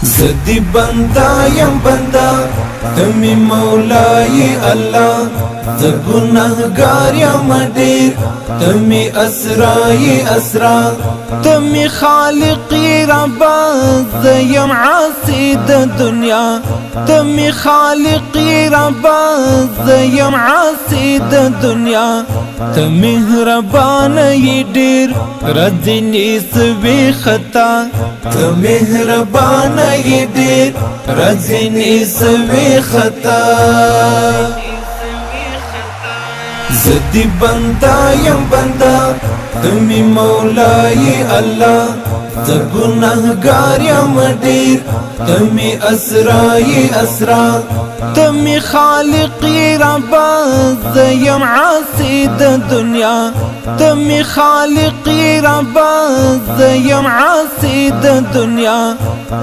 زدی بندا یم بندا، تمی مولای الله، ز ګناهګار یم ډیر، تمی اسرای اسرا۔ تمی خالقی رب، زیم عاصی د دنیا۔ تمی خالقی رب، زیم عاصی د دنیا۔ ته مهربان یې ډیر، رځنی سوي خطا۔ ته مهربان یې ډیر، رځنی سوي خطا۔ زدی بندا یم بندا، تمی مولای الله، ز ګناهګار یم ډیر، تمی اسرای اسرا۔ تمی خالقی رب، زیم عاصی د دنیا۔ تمی خالقی رب، زیم عاصی د دنیا۔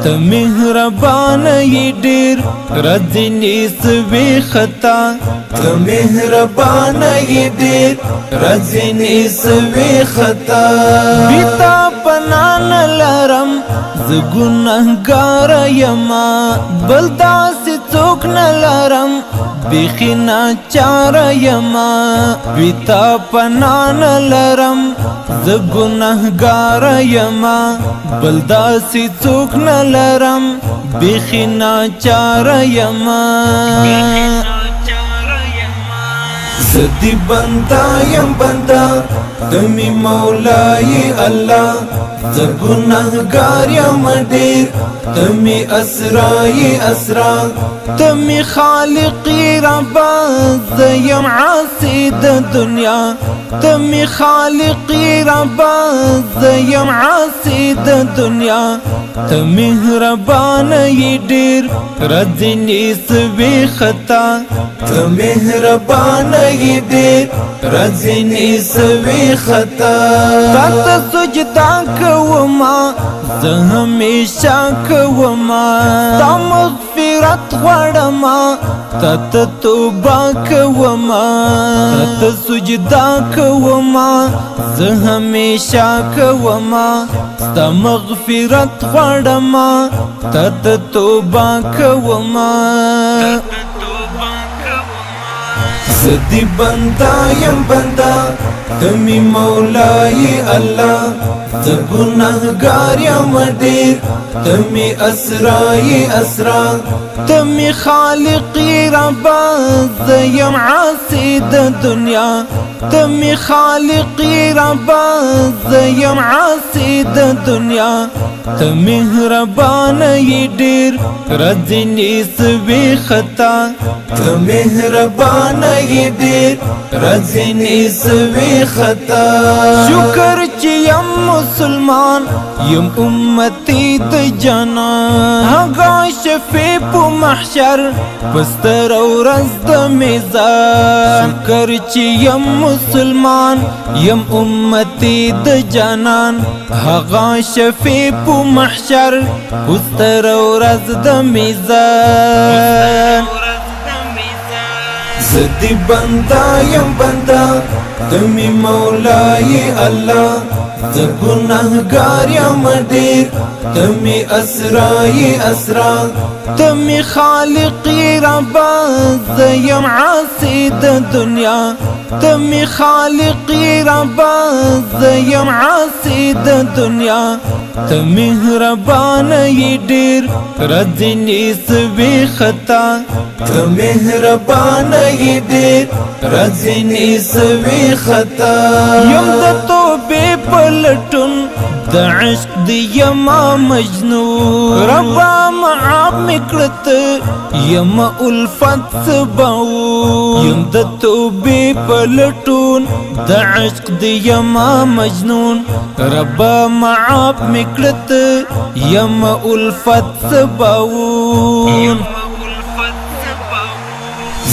ته مهربان یې ډیر، رځنی سوي خطا۔ ته مهربان یې ډیر، رځنی سوي خطا۔ بیتا پنان لرم، زه ګناهګار یما، بل داسې څوک نه لرم، بیخي ناچار یما۔ بیتا پنان لرم، زه ګناهګار یما، بل داسې څوک نه لرم، بیخي ناچار یما۔ زدی بندا یم بندا، تمی مولای الله، ز ګناهګار یم ډیر، تمی اسرای اسرا۔ تمی خالقی رب، زیم عاصی د دنیا۔ تمی خالقی رب، زیم عاصی د دنیا۔ ته مهربان یې ډیر، رځنی سوي خطا۔ ته مهربان یې ډیر، رځنی سوي خطا۔ تا سجدا کوما، زه همیشه کوما، تا مغفرت غواړم، تا ته توبه کوما۔ تا سجدا کوما، زه همیشه کوما، ستا مغفرت غواړم، تا ته توبه کوما۔ زدی بندا یم بندا، تمی مولای الله، ز ګناهګار یم ډیر، تمی اسرای اسرا۔ تمی خالقی رب، زیم عاصی د دنیا۔ تمی خالقی رب، زیم عاصی د دنیا۔ ته مهربان یې ډیر، رځنی سوي خطا۔ ته مهربان یې ډیر، رځنی سوي خطا۔ شکر چې یم مسلمان، یم امتی د جانان۔ هغه شفیع په محشر، پستر ورځ د میزان۔ شکر چې یم مسلمان، یم امتی د جانان۔ هغه شفیع په محشر، پستر ورځ د میزان۔ زدی بندا یم بندا، تمی مولای الله، ز ګناهګار یم ډیر، تمی اسرای اسرا۔ تمی خالقی رب، زیم عاصی د دنیا۔ تمی خالقی رب، زیم عاصی د دنیا۔ ته مهربان یې ډیر، رځنی سوي خطا۔ ته مهربان یې ډیر، رځنی سوي خطا۔ یم د توبې پلټون، د عشق دی یما مجنون۔ ربا معاف میکړت، یم الفت سباو۔ یم د توبې پلټون، د عشق دی یما مجنون۔ ربا معاف میکړت، یم الفت سباو۔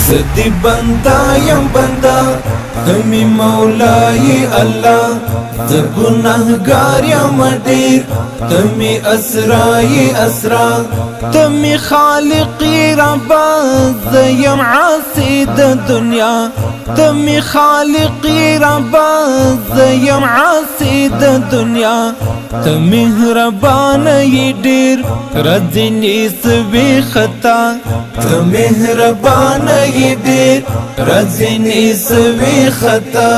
زدی بندا یم بندا، تمی مولای الله، ز ګناهګار یم ډیر، تمی اسرای اسرا۔ تمی خالقی رب، زیم عاصی د دنیا۔ ته می خالق رب، زیم عاصی د دنیا، ته مهربان یې ډیر، رځنی سوي خطا. ته مهربان یې ډیر، رځنی سوي خطا.